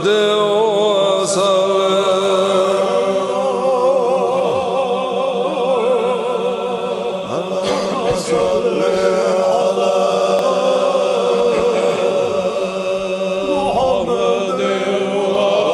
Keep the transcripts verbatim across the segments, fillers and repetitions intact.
اللهم صل على محمد وعلى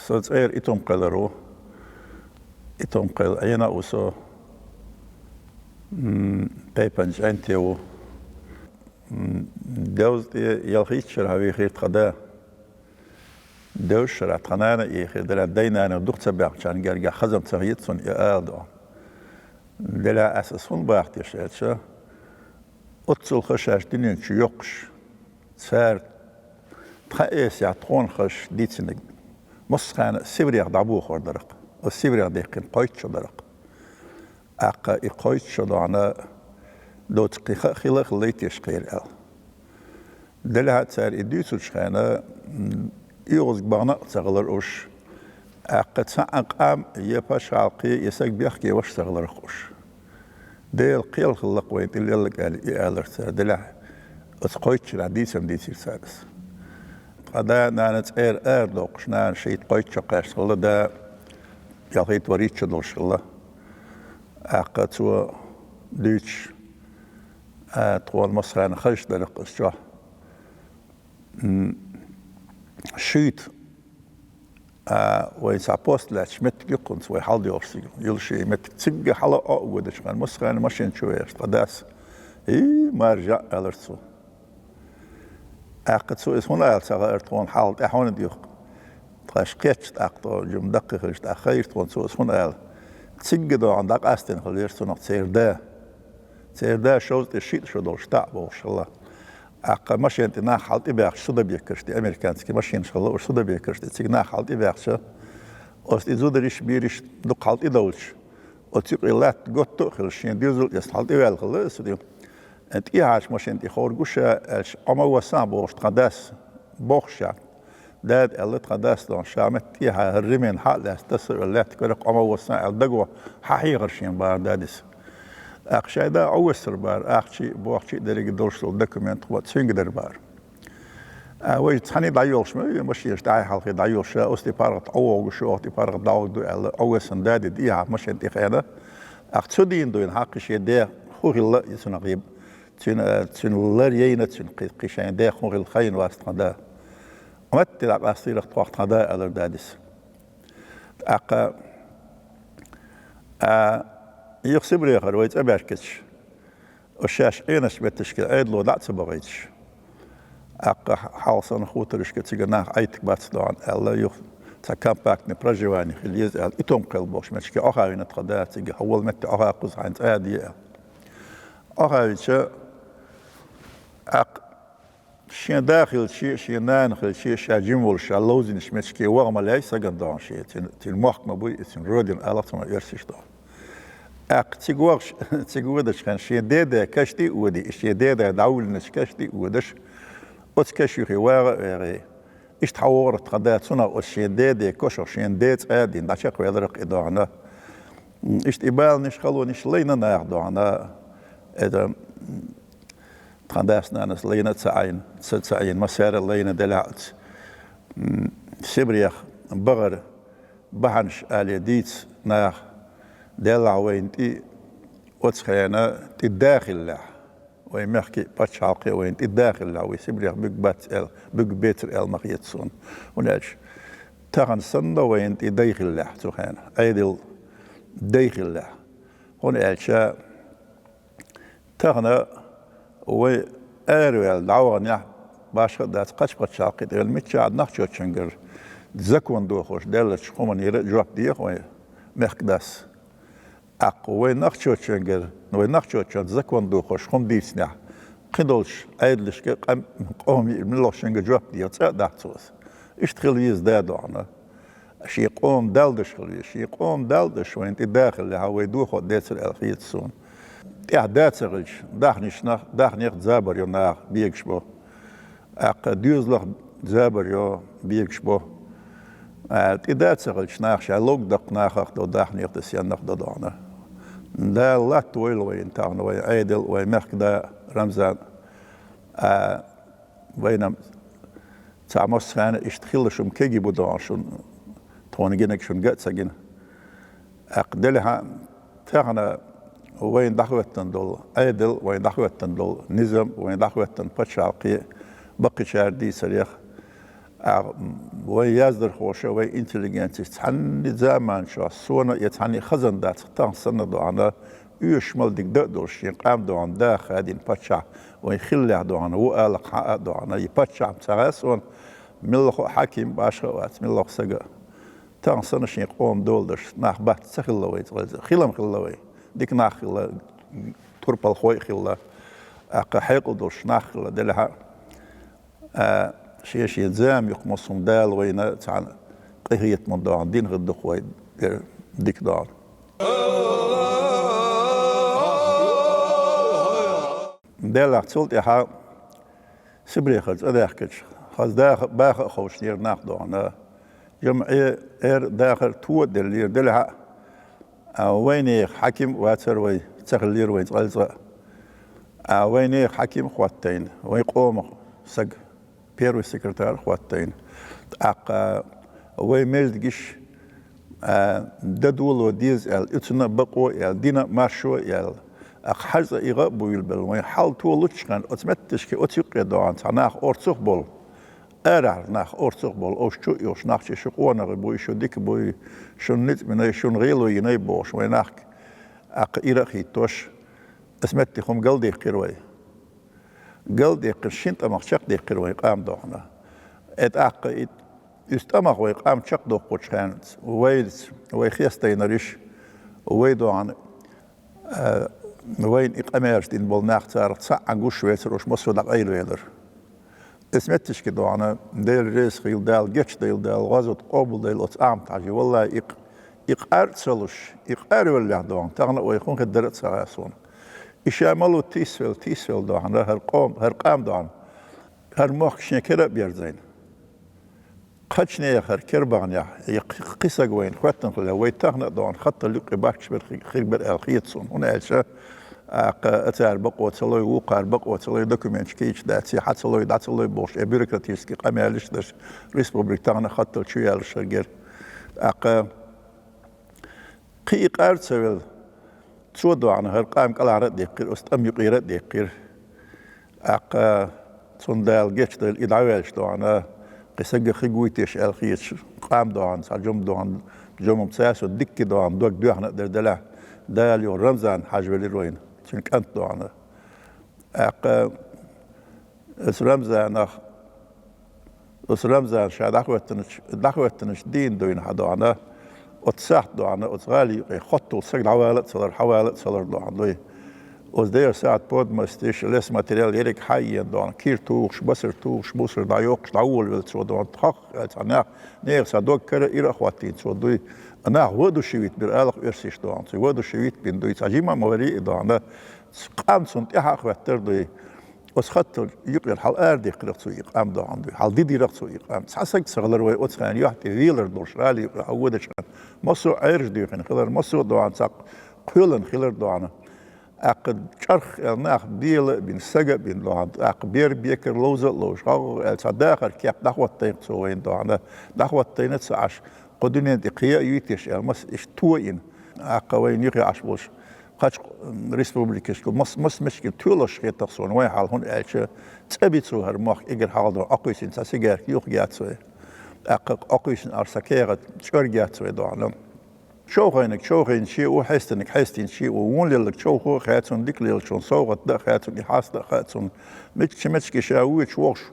Со цӀера Итум-Кхел ву. Итум-Кхел Ӏена а ву со. М, тайпан чӀанте ву. М, девза тӀе ялхитта шарахь вехира тхан да. Девза шарахь тхан нана а ехира, делахь дай-нана дукха ца баьхначарна гергахь хазам ца хета цунна и ала догӀу. Делахь аса ас хӀунда бахийта аьлча, оццул ха шаьш дуьнен чу йоккхуш, цара тхан эсехь тхуна хазаш дийцинарг массахана Сибрех дӀабохор дара-кх. Оцу Сибрех даьккхина кхойтта шо дара-кх. ТӀаккха и кхойтта шо догӀна доцу кхин ха а хила а хилла лайтеш кхера аьлла. Делахь а цара и дуьйцучу хенахь, м, оьгӀазга бахана а ца хилира уьш. ТӀаккха цхьаъ къам я пачхьалкхе, я саг бехке ваша ца хилира-кх уьш. Делан кхел хилла-кх вайна тӀе лелларг аьлла, и алара цара. Делахь оцу кхойтта шарахь дийцам дийцира цара аса. Тхан да-нана цӀера арадоккхуш, нана шийтта-кхойтта шо кхаьчна хилла, да ялхитта-ворхӀитта шо долуш хилла. ТӀаккха цо дуьйцуш, а, тхуна массарна хазаш дара-кх аса чохь. М, шуьйта, а, вайн цхьа пост лаьтташ меттиг ю-кх хӀинца вай хьалдоьлхуш цига. Юла шен меттиг цига хьала а, Ӏо а водаш хьан, массарна машен чу вешта тхан дас. И, маржа, аьлар цо. ТӀаккха цо иза хӀунда аьлла ца хаьара тхуна хьалха, тӀаьхьа хӀунда дуьйху? Тхаьш кхетча тӀаккха тхо жима даккхий хилча тӀаккха хайра тхуна цо иза хӀунда аьлла. Цига догӀна дӀакъастийна хилира цунах церан да. Церан да шовзткъе шиъ шо долуш таӀа бохуш хилла. ТӀаккха машен тӀе нах хьала тӀебаьхча, судабекарш тӀе, американский машинаш хилла уьш, судабекарш тӀе цига нах хьала тӀебаьхча, оцу тӀе зудариш, бераш дукха хьала тӀедовлуш, оцу юкъе латта готта а хилча, шен доьзал а эцна хьала тӀеваьлла хилла аса тӀе. ТӀехьарчу машен тӀе ховргва ша аьлча, Ӏо ма воссу ахь бохуш тхан дас бохуш ша. Дада аьлла тхан дас догӀна, ша метта тӀехьа хӀара ремень хьа а лаьцна, таса а велла, лаьтта карах Ӏо ма воссу ахь аьлла, даго хьахьехар шен бахара дадас. ТӀаккха шайн да Ӏовоссар бахара, ахчий а, бохчий а дерриге долуш долу документ хӀума цуьнга дара бахара. А вай цхьаьний дӀайолуш ма ю, машенаш тӀаьхьа-хьалхе дӀайолуш, ша оцу тӀе паргӀат ӀовогӀуш ю, оха тӀе паргӀат дӀавогӀу ду аьлла, Ӏовессан дадин тӀехьа машен тӀе хеана. ТӀаккха цу дийна дуйна хьакхи шен де хӀун хилла а, и цунах гӀеб. Цуьнан, цуьнан лар яйна, цуьнан кхи, кхин шайн де хӀун хилла хайна вац тхан да. Метте дӀакъастийрах тхох тхан да, аьлар дадис. ТӀаккха, а, юха Сибрехара вай цӀа баьркича, оцу шаьш Ӏеначу метташкара Ӏедало дӀа а ца бахийтуш. ТӀаккха хьалха санна хуторашка цига нах Ӏайтарг бац догӀна аьлла, юха цхьа компактный проживание хила еза аьлла, Итум-Кхел бохуш метташка Ӏохавина тхан да, цига хьо волу метте Ӏоха кхуза хьайна цӀа а де аьлла. Ӏохавича, тӀаккха шен да хилча, шен нана хилча, ша жима волуш, ша ловзинчу метташка ваха ма лаьй сагана догӀна шен, цуьнан, цуьнан мохк ма буй, и цуьнан родина алахь цунах оьрсаша догӀна. ТӀаккха цига вахаш, цига водачу хенахь шен деда каш тӀе а води, и шен деда дӀавуллиначу каш тӀе а водаш, оцу каш юххе вагӀа а вегӀий. Иштта хьан вогӀура тхан да, цунах оцу шен деде кошах шен де цӀа а дина, дӀачекхвелира-кх и догӀна. Иштта и баланаш, халонаш лайна наха догӀна. Это, тхан дас-нанас лайна а ца Ӏийна, ца, ца Ӏийна, массара а лайна делахь оцу, м, Сибрех бахара бахьанаш алий дийца наха, делахь вайна тӀе оцу хенахь тӀе да хиллехь. Вайн мехкан пачхьалкхе вайна тӀе да хиллехь, вай Сибрех буьгу бац аьлла, буьгу бецар аьлла ма хета суна. ХӀунда аьлча тахана санна вайна тӀе дай хиллехь цу хенахь, Ӏедал дай хиллехь. ХӀунда аьлча тахана вай араваьлла дӀаваханехь, башха а дац, кхача пачхьалкхе тӀе велла, мичча а нах чочунгара закон дохош даьллачу хӀуманера жоп деха вай мехкадас. ТӀаккха вай нохчочуьнгара, вай нохчочунна закон дохош хӀума дийцинехь, кхин долчу Ӏедалшка къам-, къоман муьлххачуьнга жоп деха цӀа а дац цо аса. Иштта хила веза да дохьуна. Шен къоман далдаш хила веза. Шен къоман далдаш вайна тӀе дахаллехь, вай дохо децара аьлла хета суна. ТӀехь да ца хилча, даьхнашна, даьхнех забар йо наха, бегаш бо. ТӀаккха доьзалах забар йо, бегаш бо. А, тӀе да ца хилча, наха шайн лог даккха нахах до, даьхнех до, сеннах до дохьуна. Дала латтавойла вайна тахана вай Ӏедал, вай мехкада Рамзан. А, вайна цхьа массо хенахь иштта хилла шуна кегий бу дохьуна шуна, тхуна гинарг шуна ган а ца гина. ТӀаккха делахь а тахана вайна дӀахӀоьттина долу Ӏедал, вайна дӀахӀоьттина долу низам, вайна дӀахӀоьттина пачхьалкхе, баккхийчара дийцарех, а, вайн яздархоша, вайн интеллигенцис цхьанна заманчохь, суна я цхьанна хазна дац, тахана санна дохьуна, оьшуш мел дика дан а долуш, шен къам дохьуна, да хадийна паччахь, вайн хиллехь дохьуна, ву алакха хьан а дохьуна, и паччахь ца гӀа суна, милла хьо а хьаким башха а вац, милла хьо сага а. Тахана санна шен къоман дола даш, нах бац ца хилла вай цкъа, хилам хилла вай. Дика нах хилла, турпалхой а хилла, тӀаккха хьекъал долуш нах хилла, делахь а, а, шен-шен зама юкъа массо хӀума Дала вайна цхьана къинхетаман дохьуна дина хир ду-кх вай дера дика дохьуна. Делахь цул тӀаьхьа Сибрехара цӀа даьхкича, хаза даха, баха а ховшнера нах дохьуна. ЖамаӀе эр дахар то а деллера, делахь а, а, вайнехан хьаким а вацара вай, ца хиллера вайн цкъа а. А, вайнехан хьаким а хӀоттийна, вайн къомах саг, первый секретарь а хӀоттийна. ТӀаккха вай мелдигиш, а, дан доло деза аьлла, и цунна бакъо а аьлла, дина а маршо а аьлла, тӀаккха хьажа цӀа и гӀа а буйла белла, вайн хьал толуччхьан, оцу метташка оцу юккъе дохьуна цхьа нах орцах болу. Арахь нах орцах болу, ош чу а йолуш, нах чи шу къонахий буй, шу дика буй, шуна ницкъ бинай, шуна гӀело йинай бохуш, вайн нахка тӀаккха ира а хийттош, аса метте хӀума галдеккхира вай. Галдеккхира, шина тӀамах чекхдеккхира вайн къам дохьуна. Э, тӀаккха и, уьс тӀамах вай къам чекхдоккхучу хенца, вайлаца, вай хестайнариш, вай дохьуна, Э, вайна и къамелаш дина болу нах царах цхьаъ гуш вецара уьш массо а дӀакъайлавелира. Эс метташка дохьуна, Дела реза хила, Дала гечдайла, Дала гӀазот къобалдайла оцу Ахьмад-Хьаьжин. Валлай, и, и къар а ца луш, и къарвеллехь дохьуна, тахана а вай хӀун хир дара а ца хаьа суна. И ша ма лу тийсвелла, тийсвелла дохьуна, хӀара къом-, хӀара къам дохьуна, хӀара мохк шен кара а берзийна. Кхачанехьара кара баханехь, я кхи-, кхин саг вайна хӀоьттина хилла, вай тахана а дохьуна хаттал юккъе бахкаш бер хи-, хир бер аьлла хета суна. ХӀунда аьлча, а, кха-, ацара бакъо ца лой, вукхара бакъо ца лой, документаш кийча дац, я хьа ца лой, дӀа ца лой бохуш, я бюрократический къамелаш а даш, республика тахана а хаттал чу яьллаш хир гера. ТӀаккха кхин и къар а ца велла, цо дохьуна хӀара къам кӀалхара а деккхира, оцу тӀам юкъера а деккхира. ТӀаккха цунна Дала гечдайла и дӀаваьлча дохьуна, кхин сага хи гуй теша аьлла хеташ, къам дохьуна, цхьа жима дохьуна, жимам цаьрца дикка дохьуна, дог доьхна а дара делахь, Дала юха Рамзан-Хьаьжа велира вайна, цуьнан кӀант дохьуна. ТӀаккха оцу Рамзанах, оцу Рамзана ша дӀахӀоьттинчу, дӀахӀоьттинчу дийна дуйна хьан дохьуна, оцу сахьт дохьуна, оцу гӀали юкъе хоттал саг дӀавала а ца лар, хьавала а ца лар дохьуна дуй. Оцу дера сахьт подмостиш, лесматериал ерриг хьаеана дохьуна, кира тухуш, басар тухуш, мусар дӀайоккхуш, дӀаволавелла цо дохьуна, тхох аьлла цхьа нах, нехан цхьа дог кара а, ира а хӀоттийна цо дуй. Нах воодушевить бира, алах оьрсийша дохьуна, цо воодушевить бина дуй, цхьа жима а ма варий и дохьуна. Къам цунна тӀаьхьа а хӀоьттира дуй. Оцу хаттал юкъера хьал арадехкирах цо и къам дохьуна дуй. Хьал дидирах цо и къам. Цхьа саг ца хилар вай оцу хенахь юьхь тӀе велар долуш, гӀали юкъера хьан водачхьан. Массо а Ӏераш дуьйхина хилар, массо а дохьуна цхьа кхоьлан хилар дохьуна. ТӀаккха чӀарх аьлла нах бела а бина, сага а бина дохьуна. ТӀаккха бер бекар ловза а ловш, гӀагӀ аьлла цхьа дахар кеп дӀахӀоттайна цо вайна дохьуна. ДӀахӀоттайна ца Ӏаш, кху дуьнен тӀе кхин а юьйтеш аьлла, мас иштта тоина. ТӀаккха вайна юххе Ӏаш болуш, кхачу республикашка мас-, мас-, мешкина тоьлуш хетах суна вайн хьал, хӀунда аьлча цӀа би цо хӀара мохк эгар хьалха дохьуна, Ӏокхуьйсина цхьа сигарка юха яц вай. ТӀаккха Ӏокхуьйсина Ӏаш цхьа кехат чӀорга яц вай дохьуна. Човхайниг човхийна шен ву, хьестиниг хьестийна шен ву, вон леллиг човхо а хаьа цунна, дика леллачунна совгӀат дан а хаьа цунна, и хьаста а хаьа цунна. Мичча-мичча ша вуьйчу вохуш,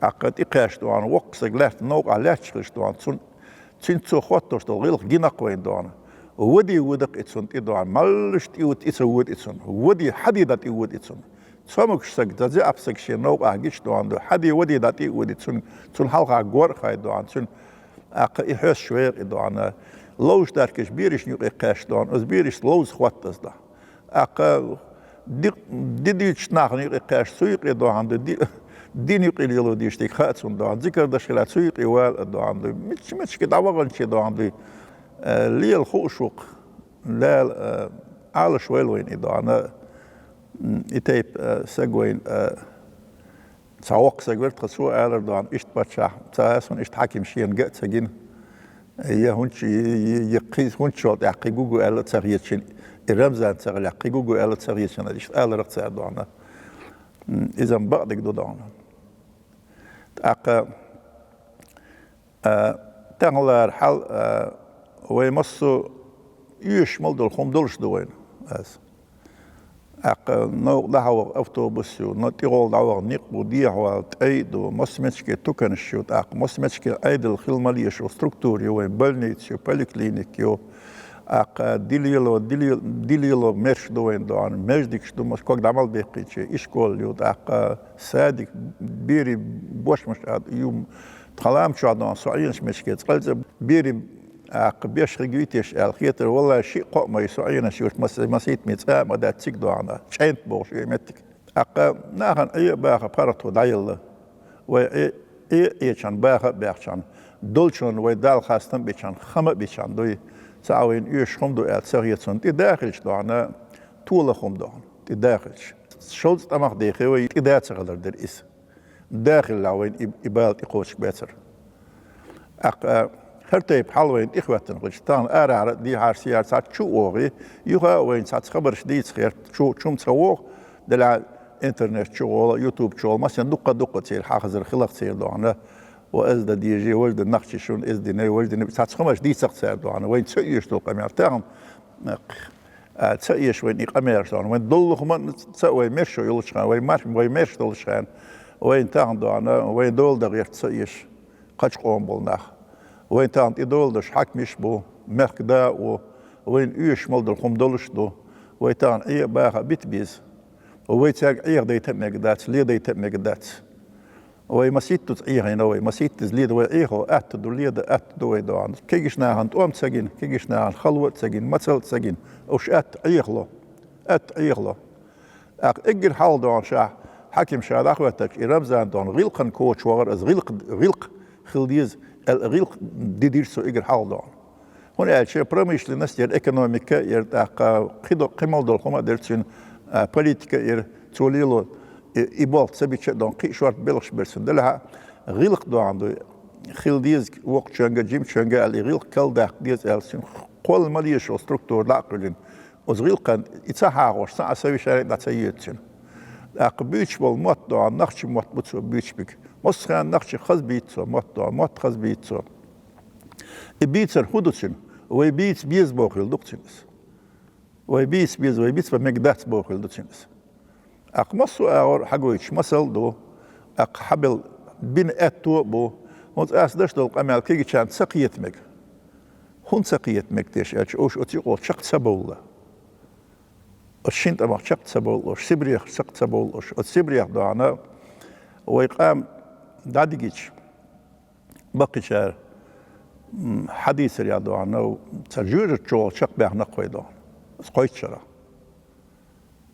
ТӀаккха тӀекхаьчача доӀана, воккха саг лаьтта новкъахь лаьтташ хилча доӀана, цун, цуьнца цо хӀоттош долу гӀиллакх гина-кх вайна доӀана. Воде вода-кх и цунна тӀе доӀана, маллаш тӀе вода, и ца вода и цунна. Воде, хьаде дӀа тӀе вода и цунна. Цомгуш саг, дӀа зеӀап саг шен новкъахь гича доӀана ду, хьаде, воде дӀа тӀе а вода и цунна, цунна хьалха гор а хай доӀана, цунна тӀаккха и хьоьсташ вер и доӀана. Ловзуш дерг берашна юкъе кхаьчча доӀана, оцу берашца ловза хӀотта аса доӀана. ТӀаккха ди-, ди дуьйцучу нахана юкъе кхаьчча, цу юкъе доӀана ду, ди-, дин юкъе лело дезаш дерг хаьа цунна доӀана, зикар деш хилча, цу юкъе вала а доӀана ду, мичча-мичча дӀаваханче доӀана ду. Э, лела хууш ву-кх, Дала, э, Ӏалашвойла вайна и доӀана, м, и тайпа, э, саг вайна, э, Цхьа воккха саг вара тхан, цо алар доӀана, иштта паччахь, ца а, суна иштта хьаким шена ган а ца гина. Я хӀунда, я, я, я кхин хӀунда чул тӀаьхьа кхин гугу аьлла а ца хеташ, и Рамзан ца хилча кхин гугу аьлла а ца хеташ, иштта аларх цара доӀана. М, иза-м бакъдерг ду доӀана. ТӀаккха, а, таханлера хьал, а, вай массо а оьшуш мел долу хӀума долуш ду вайна, аса. ТӀаккха новкъа дӀахьа ваха автобус ю, но тӀехула дӀаваха некъ бу, дехьавала тӀай а ду, массо а меттигашка туканаш ю, тӀаккха массо а меттигашка Ӏедал хила ма леша структура ю вайн, больница ю, поликлиника ю. ТӀаккха дилело, диле-, дилело мерш ду вайн доӀана, междигаш ду, массо а ког дӀа мел беккхийча, и школа ю, тӀаккха садик, берийн бошмаш а ю, тхан лам чохь доӀана, со Ӏеначу меттигашка цкъа а цӀа берийн ТӀаккха беш хир гуьйтеш аьлла хетара, валлай, шиъ-кхоъ ма ю со Ӏеначу юьртахь мас-, масийтта ма ю, цкъа а ма дац цига доӀана, ЧӀаьнта бохуш ю и меттиг. ТӀаккха нахана Ӏе а баха паргӀато дӀаелла. Вай Ӏе, Ӏе а Ӏечахьана, баха а баьхчахьана, долчунна вай Далла хастам а бечахьана, хам а бечахьана дуй. Цхьа а вайна оьшуш хӀума ду аьлла ца хета цунна. ТӀе да хилча доӀана, тола хӀума доӀана, тӀе да хилча. Шовзткъа тӀамах дехе вай, тӀе да ца хилар дара иза. Да хилла вайна и, и бала тӀекхочуш бацара. ТӀаккха хӀара тайпа хьал вайна тӀехӀоьттина хилча, тахана арахьара а, дехьара-сехьара цхьацца чу а вогӀий, юха а вайна цхьацца хабарш дийца гӀерта, чу, чу-м ца вогӀу, делахь интернет чу гӀолу, ютуб чу гӀолу, массанхьа дуккха-дуккха церан хьахазар хиларх церан доӀана. Ва аса дан дезий, важа дан нохчий шуна, аса динарий, важа динарий, цхьацца хабарш дийцарх цара доӀана. Вайна ца оьшуш долу къамел тахана, а, ца оьшу вайна и къамелаш доӀана. Вайн доллуха ма ца а вай мершо йолчу хенахь, вай мар-, вай мерш долчу хенахь, вайна тахана доӀана, вайн дола дан гӀерта ца оьшу кхача къоман болу нах. Вайн тахана тӀедоладеш хьаькамаш а бу, мехкан да а ву, вайна оьшуш мел долу хӀума долуш а ду. Вай тахана Ӏе а баха а бита беза. Вай цаьрга Ӏехадайта а мега дац, ледайта а мега дац. Вай масийтта ду Ӏехийна вай, масийтта иза леда вай Ӏехо, атта ду леда, атта ду вай доӀана. Кегийчу нахана тӀом а ца гина, кегийчу нахана хало а ца гина, мацалла а ца гина, уьш атта Ӏехало, атта Ӏехало. ТӀаккха эггара хьалха доӀана ша, хьаькам ша дӀахӀоьттича, и Рамзан доӀана гӀиллакхан коча вахара, аса гӀиллакх, гӀиллакх хила деза аьлла, гӀиллакх дидира цо эггара хьалха доӀана. ХӀунда аьлча промышленность яра, экономика яра, тӀаккха кхидо-, кхин мел долу хӀума а дара цуьнан, а, политика яра, цо лело, и, и болх ца бича а доӀана, кхин а шорта белхаш бара цуьнан. Делахь а гӀиллакх доӀана ду, хила деза воккхачоьнга, жимачоьнга аьлла, и гӀиллакх карладаккха деза аьлла, цуьнан кхолла ма леша структура дӀа а кхоьллина. Оцу гӀиллакхан и ца хьахош, цхьа а совещани дӀа ца йоьду цуьнан. ТӀаккха буьйцуш болу мотт доӀана, нохчийн мотт бу цо буьйцуш биг. Массо а хенахь нохчех хаза бийца цо мотт доӀана, мотт хаза бийца цо. И бийцар хӀун ду цуьнан? Вай бийца беза бохийла ду-кх цуьнан иза. Вай бийца беза, вай бицбан мега дац бохийла ду цуьнан иза. ТӀаккха массо а агӀор хьагойтуш масал а ду, тӀаккха хьабелла бина аьтто а бу, хӀунца ас деш долу къамел кегийчарна ца кхета мега. ХӀунда ца кхета мега теша аьлча, уьш оцу юкъахь чекх ца бовла. Оцу шина тӀамах чекх ца бовла уьш, Сибрех чекх ца бовла уьш. Оцу Сибрех доӀана вай къам дӀадигича, баккхийчара, м, хьадийцарехь доӀана, цхьа жоьжахати чу чекхбаьхна-кх вай доӀана. Оцу кхойтта шарахь.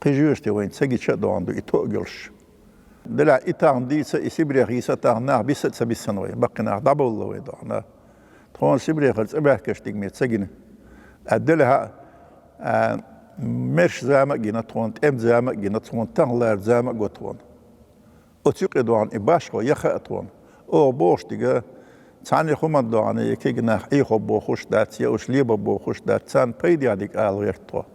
Кхин жоьжахати вайна ца гича а доӀана ду, и тоъ а гуьллуш. Делахь и тахана дийца, и Сибрех йийца а тахана нах биса а ца бисина вай, баккхий нах дӀабовла вай доӀана. Тхуна Сибрехара цӀа баьхкаш дигаме ца гина. А делахь а, а, мерш зама а гина тхуна, тӀеман зама а гина тхуна, таханлера зама а го тхуна. Оцу юкъе доӀана и башхо яха а тхуна. Оха бохуш дерг, цхьанне хӀуманна доӀана, я кегий нах Ӏехо бохуш дац, я уьш лебо бохуш дац, царна пайдехь дерг ала гӀерта тхо.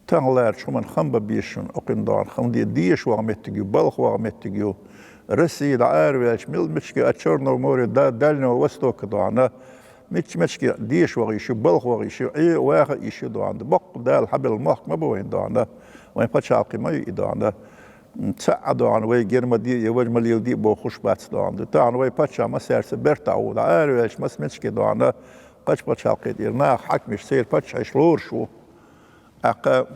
Таханлерчу хӀуманна хам бан беза шуна, окхуьнан доӀана, хӀунда деша ваха меттиг ю, балха ваха меттиг ю. Россия дӀа араваьлча, мел мичча а Черное море, да, Дальнего Востока доӀана, мичча-мичча а деша ваха йиш ю, балха ваха йиш ю, Ӏе а ваха а йиш ю доӀана. Боккха Дала хьабелла мохк ма бу вайн доӀана, вайн пачхьалкх ма ю и доӀана. Цхьа а доана вай герма де, я вай ма лела де бохуш бац доана. Тахан вай паччахь массаьрца бертахь ву, дӀа араваьлча масса метташке доана, кхача пачхьалкхе тӀера наха хьакимаш, церан паччахьаш лоруш ву. ТӀаккха,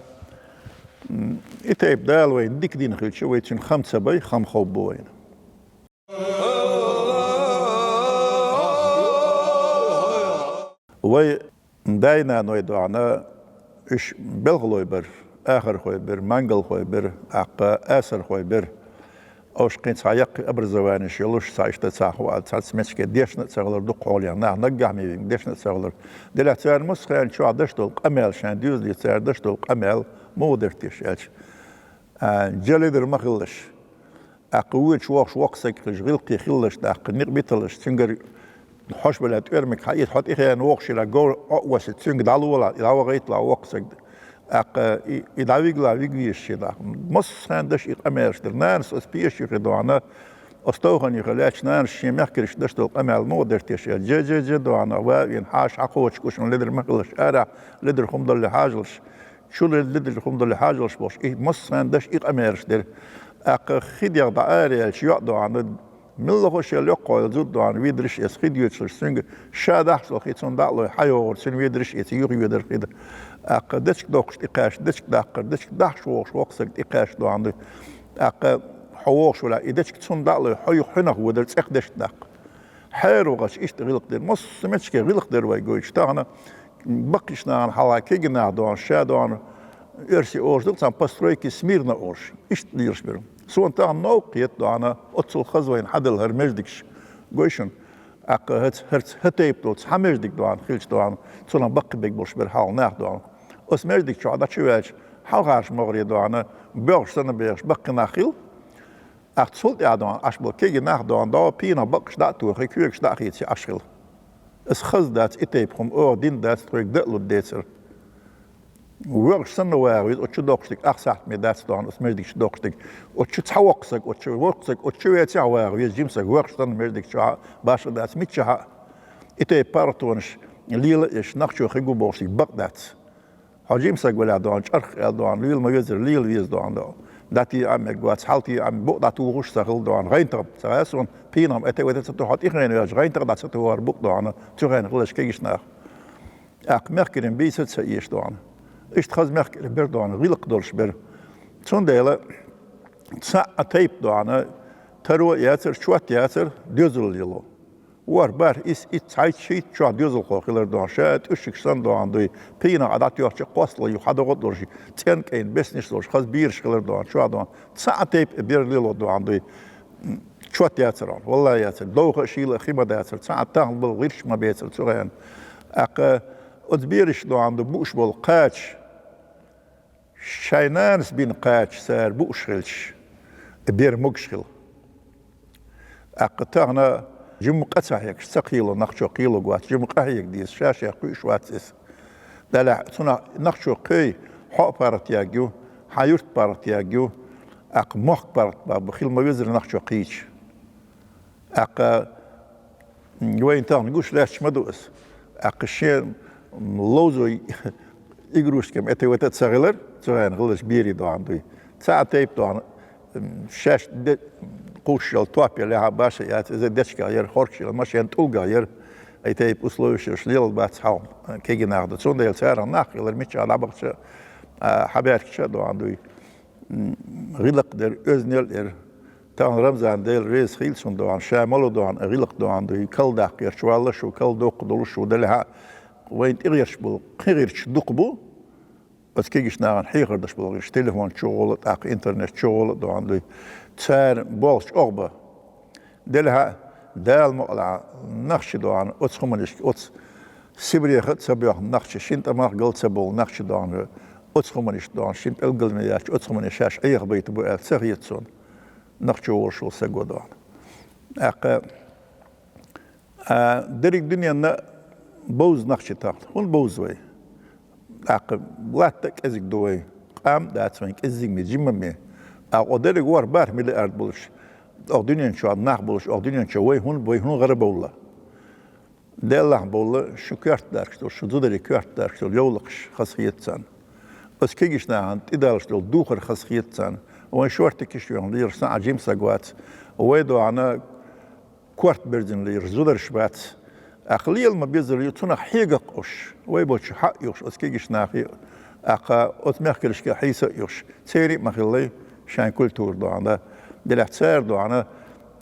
м, и тайпа Дала вайна дика дина хилча, вай цуьнан хам ца бай, хам хов бу вайна. Вай дай-наной доана, уьш белхалой бара, ахархой бара, мангалхой бара, тӀаккха асархой бара. Уьш кхин цхьа яккхий образованеш йолуш, цхьа иштта цхьа хӀу-, цхьацца метташке дешна а ца хилар дукха хьолехь, нах наггахь ма вигна дешна а ца хилар. Делахь царна массо а хенан чохь деш долу къамел, шайн доьзале цара деш долу къамел муха дара теша аьлча, а, жа ледара ма хилалаш. ТӀаккха вуьйцуш вохуш воккха стаг хилча, гӀиллакхе хилалаш, тӀаккха некъ биталаш, цуьнгара хьош белахь тӀоьрмиг хьаийта, хьо тӀехьена вохуш хилахь, говр Ӏо а васийтта, цуьнга дӀалолахь, дӀавахийталахь воккха стаг. ТӀаккха и, и дӀавигалахь вига везаш хилахь. Массо а хенан деш и къамелаш дара. Нанас оцу пешачу юххе доана, оцу товхана юххе лаьтташ нанас шен мехкаршка деш долу къамел муха дара теша аьлча, жа, жа, жа доана, ва а вена, хьаша хьакхочуш гуш, ледара ма хилалаш, арахь ледара хӀума далале хьажалаш. Чу ле-, ледара хӀума далале хьажалаш бохуш, и массо а хенан деш и къамелаш дара. ТӀаккха хи дегӀ дӀа ара яьлча, йоӀ доана, милла хо шел йоккхахьойла зуда доана, ведарш эца хи доьдуш, цуьнга ша дахьаш долу хи цунна дӀа а лой, хьайогӀура цуьнан ведарш эца юхаведара хи да. ТӀаккха дечка доккхуш тӀекхаьчна, дечка даккхара, дечка дахьаш вогӀуш воккха стаг тӀекхаьчна доана дуй. ТӀаккха хьо вогӀуш велахь, и дечка цунна дӀа а лой, хьо юха хьуьнах воьдара цӀех дечка даккха. Хьеравахача иштта гӀиллакх дара. Массо а метташке гӀиллакх дара вай гойтуш. Тахана баккхийчу нахана хьалха кегий нах доана, ша доана, оьрси олуш ду-кх цхьана постройки смирно олуш. Иштта лелаш бара. Суна тахана новкъа кхета доана, оццул хаза вайна хьаделла хӀара междигаш. Гой шуна, тӀаккха хӀац-, хӀарц хӀа тайпа долу цхьа междиг доана, хилча доана, цунах баккхий бег болуш бара хьалха нах доана. Оцу междиг чохь дӀачуваьлча, хьалхарчу могӀаре доана, боьгӀуш санна бехаш баккхий нах хилла. ТӀаккха цул тӀаьхьа доана, Ӏаш болу кегий нах доана, дӀо пенах баккхаш дӀа а тухий, коьгаш дӀа а хийций Ӏаш хилла. Аса хаза дац и тайпа хӀума, оха дина дац, тхоьга дан а лур дацара. ВоьгӀуш санна вагӀа веза, оцу чу доккхуш дерг ах сахьтме дац доана, оцу междиг чу доккхуш дерг. Оцу чу цхьа воккха стаг, оцу чу воккха стаг, оцу чу веца а вагӀа веза, жима стаг, воьгӀуш санна междиг чохь башха дац, миччахьа а. И тайпа паргӀатонаш лела а еш, нах чу хи гу бохуш дерг бакъ дац. Хьо жима стаг велахь доана, чӀарх аьлла доана, лела ма везара, лела веза доана доӀа. ДӀатеӀа а мегаш вац, хьалтеӀа а, букъ дӀатухуш ца хилла доана. ГӀайнтах ца гӀа суна, пенах а тӀе вета ца тухьа, тӀехьена ваьлча, гӀайнтах дӀа ца тухур букъ доана, цу хенахь хиларш кегийчу нах. ТӀаккха мехкарийн бийца ца эша доана. Иштта хаза мехкарий бер доана, гӀиллакх долуш бер. Цундела цхьа а тайпа доана, таро а яцара, чот а яцара, доьзал лело. ВорхӀ, бархӀ, исс, итт, цхьайтта, шийтта чохь доьзалхо хилар доана, ша тӀуьшигаш санна доана дуй, пенах а дӀатоьхча, кхосталла юха хьадогӀа а долуш, цӀенкӀайн бесниш долуш, хаза бераш хилар доана, чохь доана. Цхьа а тайпа бер лело доана дуй, чот яцара, валла яцара, довха а, шийла а хи ма дацара, цхьа а тахана болу гӀирсаш ма бецара цу хенахь. ТӀаккха оцу бераш доана ду бууш болу кхача, шайн нанас бина кхача цара бууш хилча, бер могуш хила. ТӀаккха тахана жимма къа ца хьегаш, ца кхело, нах чу кхело вац, жимма къа хьега деза, ша-шех кхуьуш вац иза. Делахь цунах нах чу кхой, хьо а паргӀат ягга ю, хьан юрт паргӀат ягга ю, тӀаккха мохк паргӀат баба, хила ма везара нах чу кхийча. ТӀаккха вайна тахана гуш лаьтташ ма ду аса. ТӀаккха шен ловзой игрушкам эта вата ца хилар, цу хенахь хиларш берий доана дуй. Цхьа а тайпа доана, шаьш де-, кхуш йолу топ яла лехьа баша яц, иза дечках яра, хоркуш яла, машен тӀулгах яра. И тайпа условиш йолуш лелал бац хьалха кегий нах ду. Цундела царах нах хилар, миччахь дӀабахча, а, хьабаьркача а доана дуй. ГӀиллакх дерг оьзна яла яра. Тахана Рамзан, Дела реза хила цунна доана, ша мало доана, гӀиллакх доана дуй, кал даккха гӀерташ валла шу, кал доккха долуш шу, делахь а вайна тӀегӀерташ болу кхин гӀерташ дукха бу, оцу кегийчу нахана хьехар даш болу гӀерташ, телефон чу гӀола, тӀаккха интернет чу гӀола доана дуй. Цара болх чӀогӀа бан. Делахь а, Дала мукъалахь, нах чу доана, оцу хӀуманашка, оцу Сибреха а ца боьхна нах чу, шина тӀамах гал ца болу нах чу доана, оцу хӀуманаш доана, шина пӀелгалме яц, оцу хӀуманаш шаьш Ӏеха байта бу аьлла ца хета цунна, нах чу волуш волу саго доана. ТӀаккха, а, дерриг дуьненна бовза нах чу тахана. ХӀунда бовза вай? ТӀаккха латта а кӀезиг ду вай, къам а дац вайн кӀеззиг ме, жимма ме. ТӀаккха дерриг ворхӀ бархӀ миллиард болуш, оха дуьнен чохь нах болуш, оха дуьнен чохь вай хӀун, вай хӀун гӀара бовла? Деллахь бовла, шу коьрта даргаш долу, шу зударий коьрта даргаш долу йовлакхаш хаза хета царна. Оцу кегийчу нахана тӀедаллаш долу духар хаза хета царна. Вайн шортикаш йоьхна лелаш цхьа а жима саг вац. Вай доана корта берзина лелаш зудараш бац. ТӀаккха лела ма беззара ю цунах хьега кхуш. Вай болчу хьа а юхуш, оцу кегийчу нахе а, тӀаккха оцу мехкаршка хьийса а юхуш. Церан а ма хиллай шайн культура доана. Делахь цара доана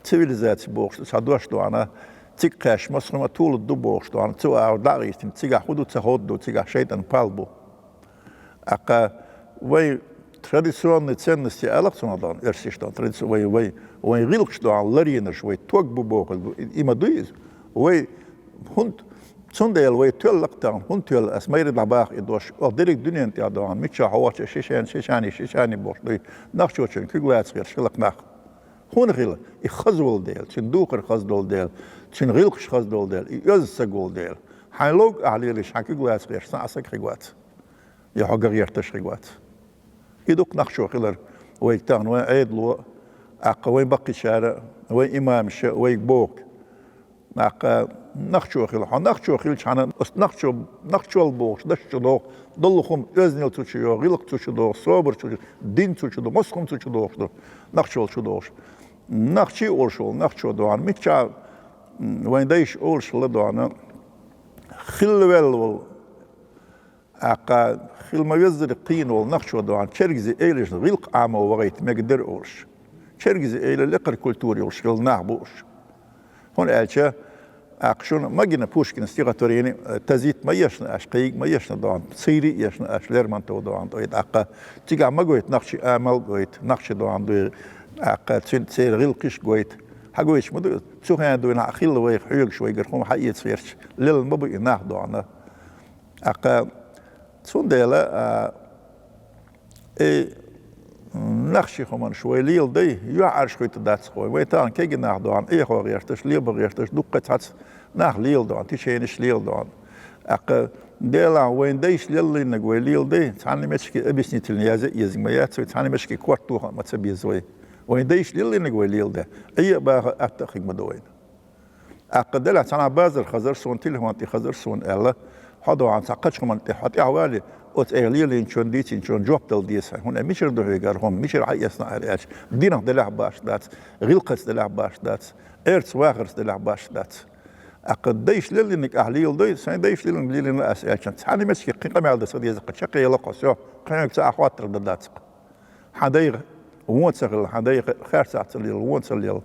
цивилизаци бохуш, цхьа дош доана, цига кхаьчча массо а хӀума тулур ду бохуш доана, цу агӀор дӀа а гӀийтина, цигахь хӀун ду ца ховду, цигахь шайтӀан пал бу. ТӀаккха вай традиционный ценности ала-кх цунах доана, оьрсийн доана, традици-, вай, вай, вайн гӀиллакхаш доана, ларийнарш, вай тог бу бохург ду. И, и ма дуй иза? Вай хӀунда, цундела вай тоьлла-кх тахана, хӀунда тоьлла, ас майра дӀабаха и дош, оха дерриг дуьнен тӀехь доана, миччахь хьо вахча шишани, шишани, шишани бохуш дуй, нохчочун куьг лаца гӀерташ хила-кх нах. ХӀунда хила? И хаза волу дела, цуьнан духар хаза долу дела, цуьнан гӀиллакхаш хаза долу дела, и оьзда саг волу дела. Хьайн ловга ахь лелийча, хьан куьг лаца гӀерташ цхьа а саг хиг вац. Я хьо ган гӀерташ хиг вац. И ду-кх нохчо хилар вайга тахана, вайн Ӏедало а, тӀаккха вайн баккхийчара а, вайн имамаша а вайга боху. ТӀаккха нохчо хила. Хьо нохчо хилча хьан, оцу нохчо, нохчо бохуш даш чу догӀу, долу хӀума оьздангалла цу чу йогӀу, гӀиллакх цу чу догӀу, собар цу чу, дин цу чу догӀу, массо а хӀума цу чу догӀуш ду. Нохчо чу догӀуш. Нохчий олуш волу нохчо доана, миччахь, м, вайн дайша олуш хилла доана, хилла ваьлла волу, тӀаккха хила ма веззара кхийна волу нохчо доана, чергазий эйларшна гӀиллакх Ӏамо вахийта мегар дара олуш. Чергазий эйла лекхара культура йолуш хилла нах бу уьш. ХӀунда аьлча, тӀаккха шуна ма гина Пушкина стихотворени, э, тазийта ма ешна аша, кхийга ма ешна доана, цийрий а ешна аша, Лермонтов доана, тӀаккха цигахь ма гойту нохчий амал а гойту, нохчий доана дуй, тӀаккха цуьнан церан гӀиллакхаш а гойту. Хьан гойтуш ма ду, цу хенахь дуйна хьан хилла вайх хьоьгуш, вайгара хӀума хьаэца гӀерташ, лелла ма бу и нах доана. ТӀаккха цундела, а, и нохчийн хӀуманаш вай леладай, юьхьӀаьржа хӀуьтту дац-кх вай. Вай тахана кегий нах доана, эхо гӀерташ, леба гӀерташ, дуккха цхьацца нах леладоана, теченеш леладоана. ТӀаккха Делахь вайн дайша леллийнарг вай леладай, цхьанна меттигашка объяснительный язъян а еза ма яц вай, цхьанна меттигашка корта тоха а ма ца беза вай. Вайн дайша леллийнарг вай леладай, Ӏе а баха, атта а хиг ма ду вайна. ТӀаккха делахь цхьана базар хазар суна, телефон тӀе хазар суна аьлла, хьо доана цхьа кхача хӀуманна тӀе, хьо тӀаьхьавале, оцу айхьа лелийначунна, дийцинчунна жоп дала деза хьайна. ХӀунда мичара ду хьоьгара хӀума, мичара хьаэцна хӀара аьлча, динах делахь башха дац, гӀиллакхаца делахь башха дац, эрца вахарца делахь башха дац. ТӀаккха дайша леллийнарг ахь леладой, сайн дайша леллийнарг лелийна ас аьлча, цхьанна меттигашка кхин къамел дан ца деза-кх, чекхъяла-кх хьо, всё, кхин хьоьга цхьа а хоттар дан дац-кх. Хьан дайга вон ца хилла, хьан дайга харцахь ца лела, вон ца лела.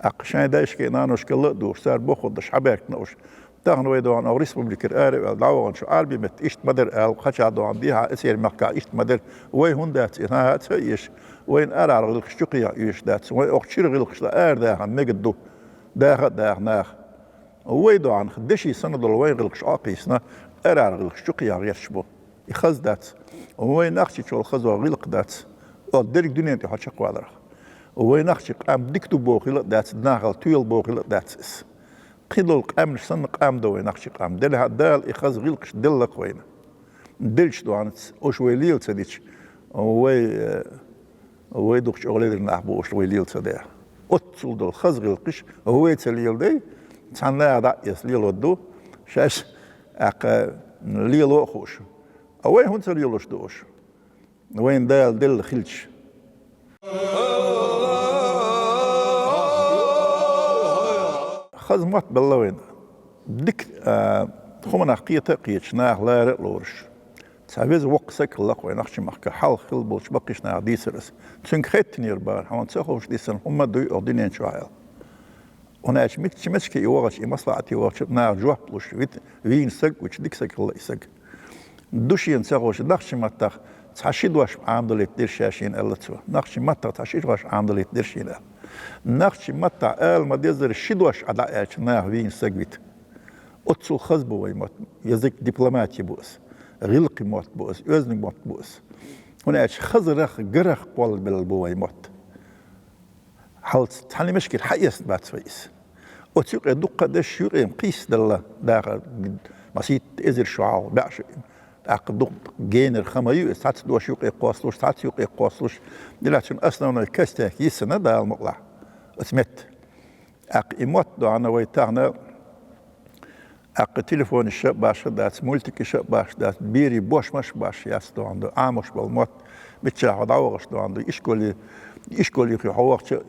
ТӀаккха шайн дайшкеи наношкеи ла а дугӀуш, цара бохург деш хьабаьхкина уьш. Тахана вай доана оха республикера ара а ваьлла, дӀаваханчу Ӏарбийн метта иштта ма дара ала, кхача доана дехьа эцеран мехкахь иштта ма дара. Вай хӀунда дац и, хӀан, хӀан ца эша? Вайна арахьара гӀиллакхаш чу кхехьа оьшуш дац. Вай оха чуьра гӀиллакхашна арадахана мегар ду. Даха а даха наха. Вай доана деши санна долу вайн гӀиллакхаш Ӏо а кхийсина, арахьара гӀиллакхаш чу кхехьа гӀерташ бу. И хаза дац. Вай нохчий чул хазо гӀиллакх дац. Оха дерриг дуьнен тӀе хьо чекхваларх. Вай нохчий къам дика ду бохийла а дац, нахал тоьла бохийла а дац иза. Кхидолу къаьмнаш санна къам ду вай нохчий къам. Делахь а Дала и хаза гӀиллакхаш делла-кх вайна. Делча доана, уьш вай лела ца дича, вай, э, вай дукха чӀогӀа ледара нах бу уьш вай лела ца дехь. Оццул долу хаза гӀиллакхаш вай ца леладай, цхьана наха дӀа а эцна лелор ду, шаьш тӀаккха лело а хууш. А вай хӀунда ца лелош ду уьш? Вайна Дала делла хилча. Хаза мотт белла вайна. Дика, а, хӀуманах кхета а кхеташ, наха лара а лоруш. Цхьа веза воккха саг хилла-кх вайн нохчийн махкахь, хьалха хилла болчу баккхийчу наха дийцар аса. Цуьнга хеттинера бахара, хьуна ца хууш дисина хӀумма а дуй оха дуьнен чохь аьлла. ХӀунда аьлча мичча меттигашка и вахча, и маслаӀате вахча, наха жоп луш вит-, вийна саг а вича, дика саг хилла и саг. Ду шена ца хууш, нохчийн маттахь цхьа ши дош Ӏамадалийта дира ша шена аьлла цо. Нохчийн маттахь цхьа ши дош Ӏамадалийта дира шена аьлла. Нохчийн маттахь ала ма-деззара ши дош Ӏа дӀа аьлча, наха вийна саг вита. Оццул хаза бу вайн мотт. Язык дипломатии бу аса. ГӀиллакхи мотт бу аса, оьздангалла мотт бу аса. ХӀунда аьлча хазарах, гарах кхоллабелла бу вайн мотт. Хьалца цхьана меттигера хьаэцна бац вай иза. Оцу юкъе дуккха а дешаш юкъе кхийсаделла дахар, масийтта эзар шо хьалха баьӀ шу. ТӀаккха дукха генара хан ма ю иза, цхьацца дош юкъе кхоссалуш, цхьацца юкъе кхоссалуш. Делахь цуьнан основной костяк йисина Дала мукъалахь оцу метта. ТӀаккха и мотт доана вай тахана, тӀаккха телефонаш а башха дац, мультикаш а башха дац, берийн бошмаш а башха яц доана ду, Ӏамош болу мотт. Мичча хьо дӀавахаш доана ду, ишколе, ишколе хьо вахча,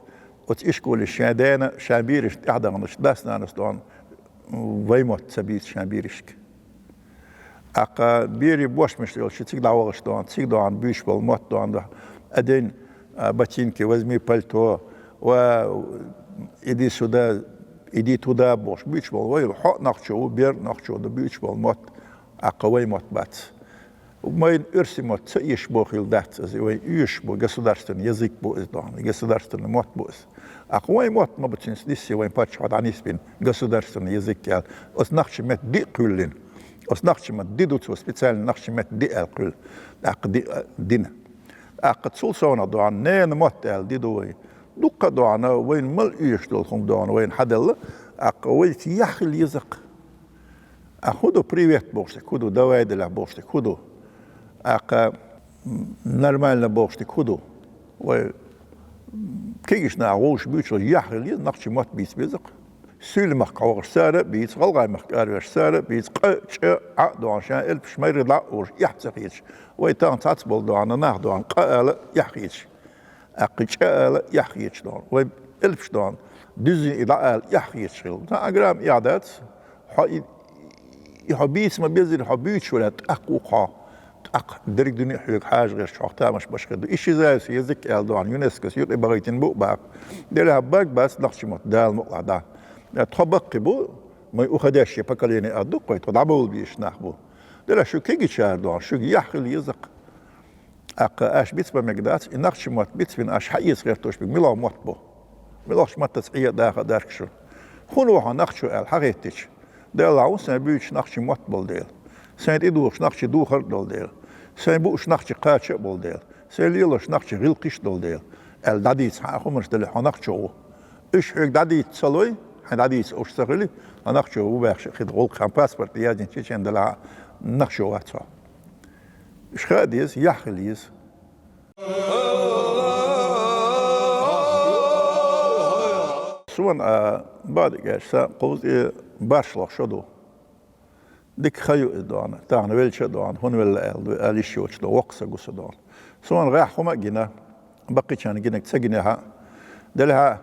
оцу ишколе шен дена, шен бераш тӀаьхьадаханаш, дас-нанас доана, вай мотт ца бийца шен берашка. ТӀаккха берий бошмаш йолчу цига дӀавахаш доана, цига доана буьйцуш болу мотт доана ду. Одень, а, ботинки, возьми пальто, ва иди сюда, иди туда бохуш буьйцуш болу вай, хьо а нохчо ву, бер а нохчо ду, буьйцуш болу мотт, тӀаккха вай мотт бац. Вайн оьрсийн мотт ца эшаш бохийла дац иза, вайн оьшуш бу, государственный язык бу иза доана, государственный мотт бу иза. ТӀаккха вайн мотт ма бу цуьнца ниссе вайн паччахьо дӀанисбина, государственный язык аьлла. Оцу нохчийн метта диъ кхоьллина. Оцу нохчийн метта ди ду цо, специально нохчийн метта ди аьлла кхоьллина. ТӀаккха ди-, дина. ТӀаккха цул совнаха доана, ненан мотт аьлла ди ду вай. Дуккха а доана, вайна мала оьшуш долу хӀума доана, вайна хьаделла, тӀаккха вайца яхь хила еза-кх. А хӀун ду привет бохуш дерг, хӀун ду давай делахь бохуш дерг, хӀун ду? ТӀаккха нормально бохуш дерг хӀун ду? Вай кегийчу наха вовшах буьйцуш яхь хила еза, нохчийн мотт бийца беза-кх. Суьйлийн махка вахаш цара а бийца, ГӀалгӀайн махка араваьлларш цара а бийца, къа, чӀа, Ӏа а доана, шен элпаш майрра дӀа а олуш, эхь ца хеташ. Вай тахана цхьацца болу доана, нах доана, къа ала а эхь хеташ. ТӀаккха чӀа ала а эхь хеташ доана. Вай элпаш доана, дуьззина и дӀаала эхь хеташ хилла. Цхьа а грамм эхь дац, хьо и, и хьо бийца ма беззара, хьо буьйцуш валахь, тӀаккха ву-кх хьо, тӀаккха дерриг дуьне а хьоьга хьажа гӀерташ, хьох тамаш беш хир ду. Исчезающий язык аьлла доана, ЮНЕСКОс юкъа бахийтина бу а боху. Делахь бага бац нохчийн мотт Дала мукъалахь дӀа. Тхо баккхий бу, мы уходящее поколение ала ду-кх вай, тхо дӀабовла безаш нах бу. Делахь шу кегийчара доана, шуьга яхь хила еза-кх. ТӀаккха аша бицбан мега дац, и нохчийн мотт бицбина аша хьаэца гӀертош берг муьлха мотт бу? Муьлхачу маттаца Ӏе а, даха а дац-кх шу. ХӀунда ву хьо нохчо аьлла хьахӀиттича, Делахь ву сайн буьйцуш нохчийн мотт болу дела, сайн тӀедухуш нохчийн духар а долу дела, сайн бууш нохчийн кхача а болу дела, сайн лелош нохчийн гӀиллакхаш а долу дела, аьлла дӀадийца хьан а хӀуманаш делахь хьо нохчо ву. Уьш хьоьга дӀадийца ца лой, хьайн дӀадийца уьш ца хили, хьо нохчо ву баьхча хир ду, гӀуллакх хьан паспорте яздина чечен делахь а нохчо вац хьо. Уьш хаа деза, яхь хила еза. Суна, а, бадига аьлча, сан кхузткъе бархӀ шо ду. Дика хан ю иза доана, тахана велча а доана, хӀунда велла аьлла ду, аьлла йиш йоцуш ду, воккха са гу со доана. Суна гӀеххьа хӀума а гина, баккхийчарна гинарг ца гинехь а. Делахь а,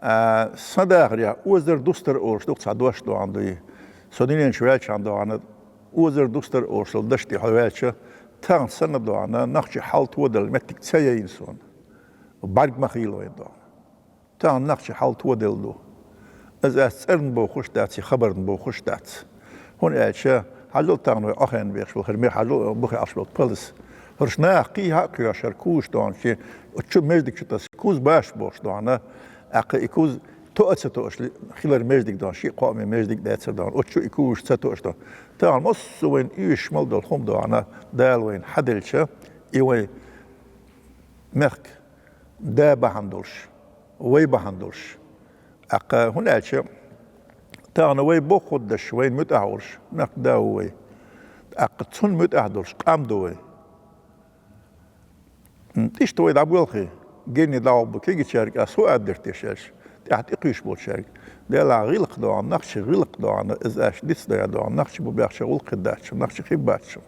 а, сан дахарехь, озар дустар олуш ду-кх цхьа дош доана дуй. Со дуьнен чу ваьлчахьана доана, озар дустар олуш долу дашна тӀе хьо ваьлча, тахана санна доана, нохчийн хьал тодалла меттиг ца яйна суна. БӀаьрг ма хийла вайн доана. Тахана нохчийн хьал тоделла ду. Иза ас цӀарна бохуш дац, я хабарна бохуш дац. ХӀунда аьлча, хьажал тахана вай Ӏохайна бехаш болу, хӀара мехь хьажал бухе Ӏаш болу палас. ХӀорш наха кхийхьа а кхоьхьуш, хӀара куш доана, шен оцу чу маьждиг чу таса куз баш бохуш доана, тӀаккха и куз тоа а ца тоаш ли-, хилар маьждиг доана, шиъ кхоаме маьждиг дацар доана, оцу чу и куш ца тоаш доана. Тахана массо а вайна оьшуш мел долу хӀума доана, Дала вайна хьаделча, и вай мехка да бахьана долуш, вай бахьана долуш. ТӀаккха хӀунда аьлча, тахана вай бохург деш, вайна муьтӀахь волуш, мехкан да ву вай. ТӀаккха цунна муьтӀахь долуш къам ду вай. М, иштта вай дӀабоьлхий, генний дӀагӀоргбу кегийчаьрга, ас хӀун ала дара те аьлча, тӀаьхьа тӀекхуьйсуш болчаьрга. Делахь гӀиллакх доана, нохчийн гӀиллакх доана, иза аша дицдойн доана, нохчий бу баьхча гӀуллакх хир дац шуна, нохчий хир бац шуна.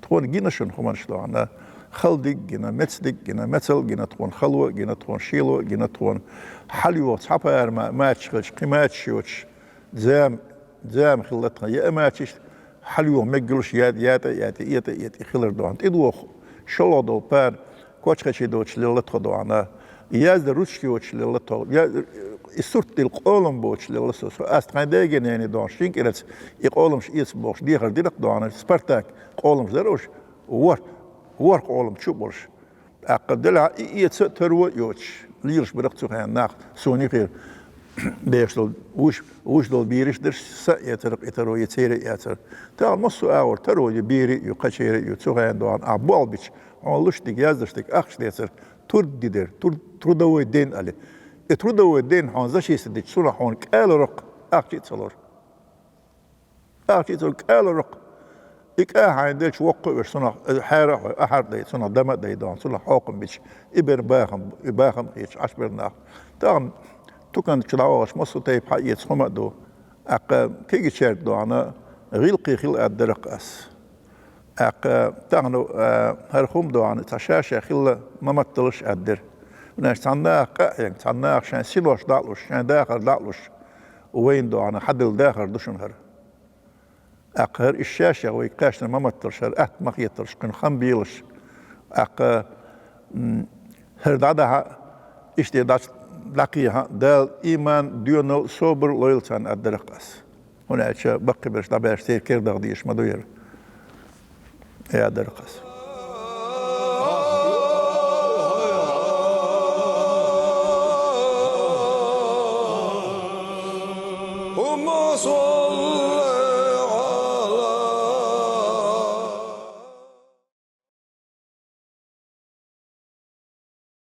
Тхуна гина шуна хӀуманаш доана, хала диг а гина, меца диг а гина, мецал а гина тхуна, хало а гина тхуна, шело а гина тхуна, хьалайо цхьа пара ма-, мачаш хилча, кхин мачаш йоцуш, зама, зама хилла тхан, яа мачаш, хьалайо меггалуш, я-, ятӀа а ятӀа, этӀа а этӀа хилар доана. ТӀедоха шолгӀа долу пара кочхачий доцуш лелла тхо доана, яздан ручка йоцуш лелла тхо, я-, и сурт дилла къолам боцуш лелла со. Со ас тхайн дега-нене доана, шин кӀираца и къоламаш эца бохуш, дехар дира-кх доана, Спартак къоламаш дара уьш, ворхӀ, ворхӀ къолам чу а болуш. ТӀаккха делахь и эца а, таро а йоцуш, лелаш бара-кх цу хенахь нах, суна юххера дехаш долу, вуьш, вуьш долу бераш а дара, сан а эцара-кх и таро, я церан а эцара. Тахана массо а агӀор таро ю, берий а ю, кхачерий а ю, цу хенахь доана, ахь болх бича, хьуна луш дерг, яздеш дерг ахча децара, труд ди дара, труд-, трудовой день али. И трудовой день хьуна зачислить дича, цунах хьуна кӀелара-кх, ахча а ца лора. Ахча а ца лора, кӀелара-кх. И кӀа хьайна делча, воккха а веш, цунах хьера а хьой, ахьар а дай, цунах дама а дай доана, цунах хьокхам бича, и бер бахам, и бахам а хеташ Ӏаш бара нах. Тахана тукан чу дӀавахаш массо а тайпа хьаэца хӀума а ду. ТӀаккха кегийчаьрга доана, гӀиллакхе хила ала дара-кх ас. ТӀаккха тахана, э, хӀара хӀума доагӀа, цхьа ша-ша хилла ма матталаш аьддира. ХӀунда аьлча цхьаннахах къа а хьега, цхьаннахах шайн синош дӀалуш, шайн дахар дӀалуш, вайна доагӀа хьадилла дахар ду шуна хӀара. ТӀаккха хӀара иштта ша-ша вайга кхаьчнар ма матталаш, хӀара атта ма хеталаш, кхуьнан хам белаш. ТӀаккха, м, хӀара дӀадахьа, иштта дӀач-, дӀакхехьа, Дала иман, доьнал, собар лойла царна аьддарах аз. ХӀунда аьлча баккхийберш дӀабаьлча церан кердагӀа дезаш ма ду хӀара. Аьддарах аз.